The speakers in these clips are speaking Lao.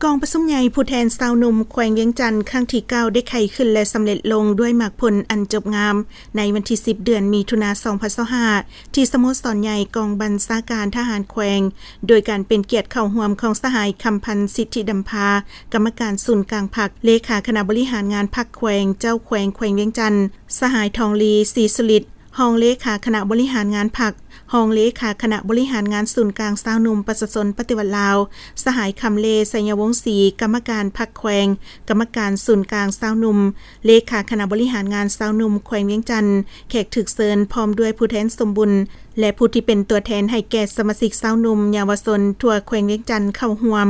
ກອງປະຊຸມໃຫຍ່ຜູ້ແທນຊາວໜຸ່ມແຂວງວຽງຈັນ ຄັ້ງທີເກົ້າ ໄດ້ໄຂຂຶ້ນ ແລະ ສຳເລັດລົງດ້ວຍໝາກຜົນອັນຈົບງາມ ໃນວັນທີສິບ ເດືອນມິຖຸນາ ສອງພັນຊາວຫ້າ ທີ່ສະໂມສອນໃຫຍ່ກອງບັນຊາການທະຫານແຂວງ, ໂດຍການເປັນກຽດເຂົ້າຮ່ວມຂອງສະຫາຍ ຄຳພັນ ສິດທິດຳພາ ກຳມະການສູນກາງພັກ, ເລຂາຄະນະບໍລິຫານງານພັກແຂວງ, ເຈົ້າແຂວງແຂວງວຽງຈັນ, ສະຫາຍ ທອງລີ ສີສຸລິດ, ຮອງເລຂາຄະນະບໍລິຫານງານພັກ, ຮອງເລຂາຄະນະບໍລິຫານງານສູນກາງຊາວໜຸ່ມປະຊາຊົນປະຕິວັດລາວ, ສະຫາຍ ຄຳເລ ໄຊຍະວົງສີ, ກຳມະການພັກແຂວງ, ກຳມະການສູນກາງຊາວໜຸ່ມ, ເລຂາຄະນະບໍລິຫານງານຊາວໜຸ່ມແຂວງວຽງຈັນ, ແຂກຖືກເຊີນ ພ້ອມດ້ວຍຜູ້ແທນສົມບຸນ ແລະ ຜູ້ທີ່ເປັນຕົວແທນໃຫ້ແກ່ສະມາຊິກຊາວໜຸ່ມເຍົາວະຊົນທົ່ວແຂວງວຽງຈັນເຂົ້າຮ່ວມ.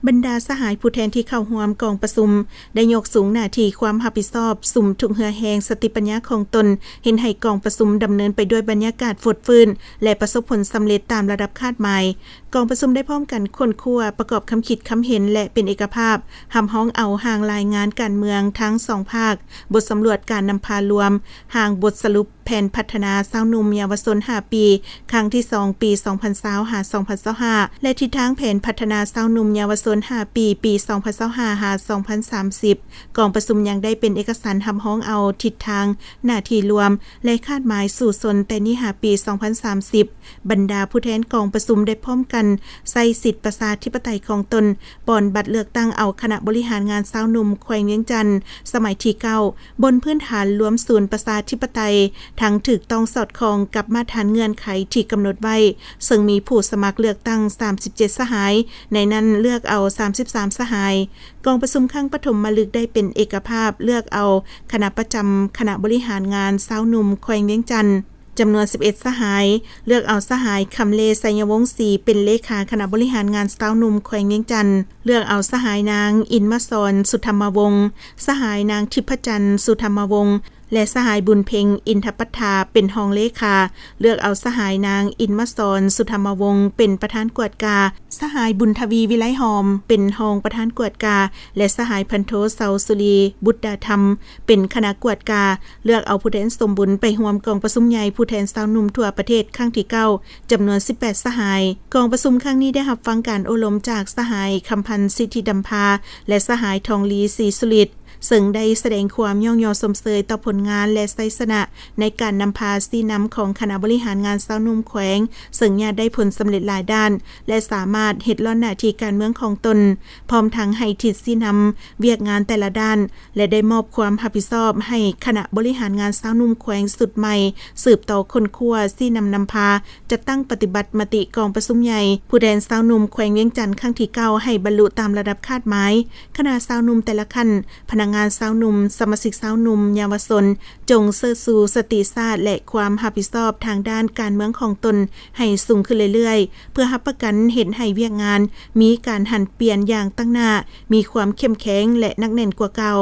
ບັນດາສະຫາຍຜູ້ແທນທີ່ເຂົ້າຮ່ວມກອງປະຊຸມ ໄດ້ຍົກສູງໜ້າທີ່ຄວາມຮັບຜິດຊອບ ສຸມທຸກເຫື່ອແຮງສະຕິປັນຍາຂອງຕົນ, ເຮັດໃຫ້ກອງປະຊຸມດຳເນີນໄປດ້ວຍບັນຍາກາດຟົດຟື້ນ ແລະ ປະສົບຜົນສຳເລັດຕາມລະດັບຄາດໝາຍ. ກອງປະຊຸມໄດ້ພ້ອມກັນຄົ້ນຄວ້າ, ປະກອບຄຳຄິດຄຳເຫັນ ແລະ ເປັນເອກະພາບ, ຮັບຮອງເອົາຮ່າງລາຍງານການເມືອງທັງສອງພາກ, ບົດສຳຫຼວດການນຳພາລວມ, ຮ່າງບົດສະຫຼຸບ ແຜນພັດທະນາຊາວໜຸ່ມເຍົາວະຊົນຫ້າປີ ຄັ້ງທີສອງ ປີສອງພັນຊາວ ຫາ ສອງພັນຊາວຫ້າ ແລະ ທິດທາງແຜນພັດທະນາຊາວໜຸ່ມເຍົາວະຊົນຫ້າປີ ປີສອງພັນຊາວຫ້າ ຫາ ສອງພັນສາມສິບ. ກອງປະຊຸມຍັງໄດ້ເປັນເອກະສານຮັບຮອງເອົາທິດທາງ, ໜ້າທີ່ລວມ ແລະ ຄາດໝາຍສູ້ຊົນແຕ່ນີ້ຫາປີສອງພັນສາມສິບ. ບັນດາຜູ້ແທນກອງປະຊຸມໄດ້ພ້ອມກັນໃຊ້ສິດປະຊາທິປະໄຕຂອງຕົນ, ປ່ອນບັດເລືອກຕັ້ງເອົາຄະນະບໍລິຫານງານຊາວໜຸ່ມແຂວງວຽງຈັນ ສະໄໝທີເກົ້າ ບົນພື້ນຖານລວມສູນປະຊາທິປະໄຕ, ທັງຖືກຕ້ອງສອດຄ່ອງກັບມາດຖານເງື່ອນໄຂທີ່ກຳນົດໄວ້, ເຊິ່ງມີຜູ້ສະໝັກເລືອກຕັ້ງສາມສິບເຈັດສະຫາຍ, ໃນນັ້ນເລືອກເອົາສາມສິບສາມສະຫາຍ. ກອງປະຊຸມຄັ້ງປະຖົມມະລຶກໄດ້ເປັນເອກະພາບເລືອກເອົາຄະນະປະຈຳຄະນະບໍລິຫານງານຊາວໜຸ່ມແຂວງວຽງຈັນ ຈຳນວນສິບເອັດສະຫາຍ, ເລືອກເອົາສະຫາຍ ຄຳເລ ໄຊຍະວົງສີ ເປັນເລຂາຄະນະບໍລິຫານງານຊາວໜຸ່ມແຂວງວຽງຈັນ, ເລືອກເອົາສະຫາຍນາງ ອິນມະສອນ ສຸທຳມະວົງ, ສະຫາຍນາງ ທິບພະຈັນ ສຸທຳມະວົງ ແລະ ສະຫາຍ ບຸນເພັງ ອິນທະປັດຖາ ເປັນຮອງເລຂາ, ເລືອກເອົາສະຫາຍນາງ ອິນມະສອນ ສຸທຳມະວົງ ເປັນປະທານກວດກາ, ສະຫາຍ ບຸນທະວີ ວິໄລຫອມ ເປັນຮອງປະທານກວດກາ ແລະ ສະຫາຍ ພັນໂທ ເສົາສຸລີ ບຸດດາທຳ ເປັນຄະນະກວດກາ. ເລືອກເອົາຜູ້ແທນສົມບຸນໄປຮ່ວມກອງປະຊຸມໃຫຍ່ຜູ້ແທນຊາວໜຸ່ມທົ່ວປະເທດຄັ້ງທີເກົ້າ ຈຳນວນສິບແປດສະຫາຍ. ກອງປະຊຸມຄັ້ງນີ້ໄດ້ຮັບຟັງການໂອ້ລົມຈາກສະຫາຍ ຄຳພັນ ສິດທິດຳພາ ແລະ ສະຫາຍ ທອງລີ ສີສຸລິດ, ເຊິ່ງໄດ້ສະແດງຄວາມຍ້ອງຍໍຊົມເຊີຍຕໍ່ຜົນງານ ແລະ ໄຊຊະນະໃນການນຳພາຊີ້ນຳຂອງຄະນະບໍລິຫານງານຊາວໜຸ່ມແຂວງ, ເຊິ່ງຍາດໄດ້ຜົນສຳເລັດຫຼາຍດ້ານ ແລະ ສາມາດເຮັດລ້ອນໜ້າທີ່ການເມືອງຂອງຕົນ, ພ້ອມທັງໃຫ້ທິດຊີ້ນຳວຽກງານແຕ່ລະດ້ານ ແລະ ໄດ້ມອບຄວາມຮັບຜິດຊອບໃຫ້ຄະນະບໍລິຫານງານຊາວໜຸ່ມແຂວງຊຸດໃໝ່ ສືບຕໍ່ຄົ້ນຄວ້າ, ຊີ້ນຳນຳພາ, ຈັດຕັ້ງປະຕິບັດມະຕິກອງປະຊຸມໃຫຍ່ຜູ້ແທນຊາວໜຸ່ມແຂວງວຽງຈັນຄັ້ງທີເກົ້າ ໃຫ້ບັນລຸຕາມລະດັບຄາດໝາຍ. ຄະນະຊາວໜຸ່ມແຕ່ລະຂັ້ນ, ພະນັກງານຊາວໜຸ່ມ, ສະມາຊິກຊາວໜຸ່ມ, ເຍົາວະຊົນ, ຈົ່ງເຊີດຊູສະຕິຊາດ ແລະ ຄວາມຮັບຜິດຊອບທາງດ້ານການເມືອງຂອງຕົນໃຫ້ສູງຂຶ້ນເລື້ອຍໆ ເພື່ອຮັບປະກັນເຮັດໃຫ້ວຽກງານມີການຫັນປ່ຽນຢ່າງຕັ້ງໜ້າ, ມີຄວາມເຂັ້ມແຂງ ແລະ ໜັກແໜ້ນກວ່າເກົ່າ.